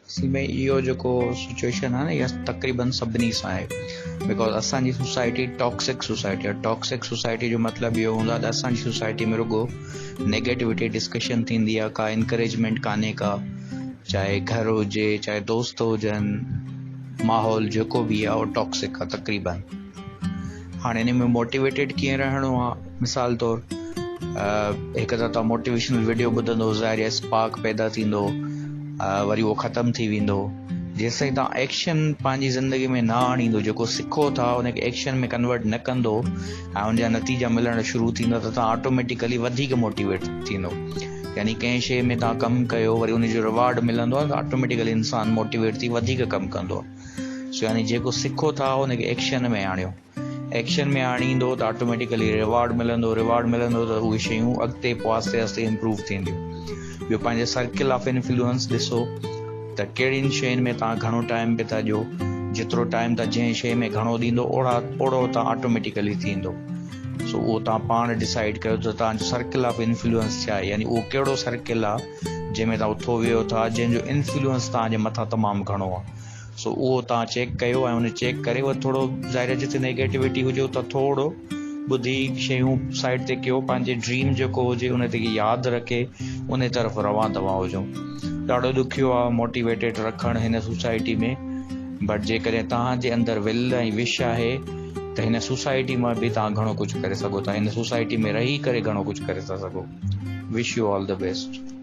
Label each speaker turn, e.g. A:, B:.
A: اصل ۾ اهو جيڪو سچويشن آهي نه اها تقريبن سڀني سان آهي because اسان جي سوسائٽي ٽاڪسڪ سوسائٽي آهي. ٽاڪسڪ سوسائٽي جو مطلب اهو هوندو آهي ته اسان جي سوسائٽي ۾ رڳو نيگيٽوٽي ڊسڪشن ٿيندي آهي، ڪا انڪريجمينٽ ڪانهي ڪا، چاهي گهر هجي چاهي دوست هجن، ماحول جيڪو به آهي اهو ٽاڪسڪ آهي تقريبن. هاڻي ان ۾ موٽيويٽيڊ ڪيئن رهڻو آهي، مثال طور هڪ ته توهان موٽيويشنل وڊيو ٻڌندو، ظاهر آهي اسپارڪ پيدا ٿيندو، وري اهو ختم ٿي ويندو. جيستائين توهان ايڪشن پنهنجي زندگي ۾ نه آڻيندو، جيڪو سکو ٿا ان کي ايڪشن ۾ ڪنورٽ نه ڪندو ۽ ان جا نتيجا ملڻ شروع ٿيندا ته توهان آٽوميٽيڪلي وڌيڪ موٽيويٽ ٿيندو. يعني ڪنهن شيء ۾ توهان ڪم ڪيو وري ان جو ريوارڊ ملندو آهي ته آٽوميٽيڪلي انسان موٽيويٽ ٿي وڌيڪ ڪم ڪندو آهي. سو يعني جيڪو سکو ٿا ان کي ايڪشن ۾ آڻيو، ايڪشن ۾ آڻيندو ته آٽوميٽيڪلي ريوارڊ ملندو، ريوارڊ ملندو ته اهي شيون اڳتي پوء آهستي آهستي امپروو ٿينديون. ٻيو پنهنجي سرڪل آف انفلوئنس ڏسو ته ڪهڙين شين ۾ توهان گهڻو ٽائيم پي ٿا ڏيو، جيترو ٽائيم توهان جنهن شي ۾ گهڻو ڏيندو اوڙا اوڙو توهان آٽوميٽيڪلي ٿيندو. سو اهو توهان پاڻ ڊسائيڊ ڪيو ته توهان جو سرڪل آف انفلوئنس ڇا آهي، يعني اهو ڪهڙو سرڪل آهي جنهن ۾ توهان اٿو ويهو ٿا، جنهن جو انفلوئنس توهان جي مٿان تمام گهڻو آهي. سو اهو توهان چيڪ ڪيو ۽ ان چيڪ ڪري وري ٿورو ظاهر آهي جتي نيگيٽوٽي هجي اتان ٿورو ٻڌي شيون سائيڊ تي ڪيو، پنهنجي ڊريم جيڪو هجي ان تي ياد رکي ان طرف روان دوان هجو. ڏاڍو ڏکيو آهي موٽيويٽيڊ رکڻ هن سوسائٽي ۾ بٽ جيڪڏهن توهان جي اندر ول ۽ وش آهي ته هن سوسائٽي مان به توهان گهڻو ڪجهه ڪري سگهو ٿا، هن سوسائٽي ۾ رهي ڪري گهڻو ڪجهه ڪري ٿا سگهو. Wish you all the best.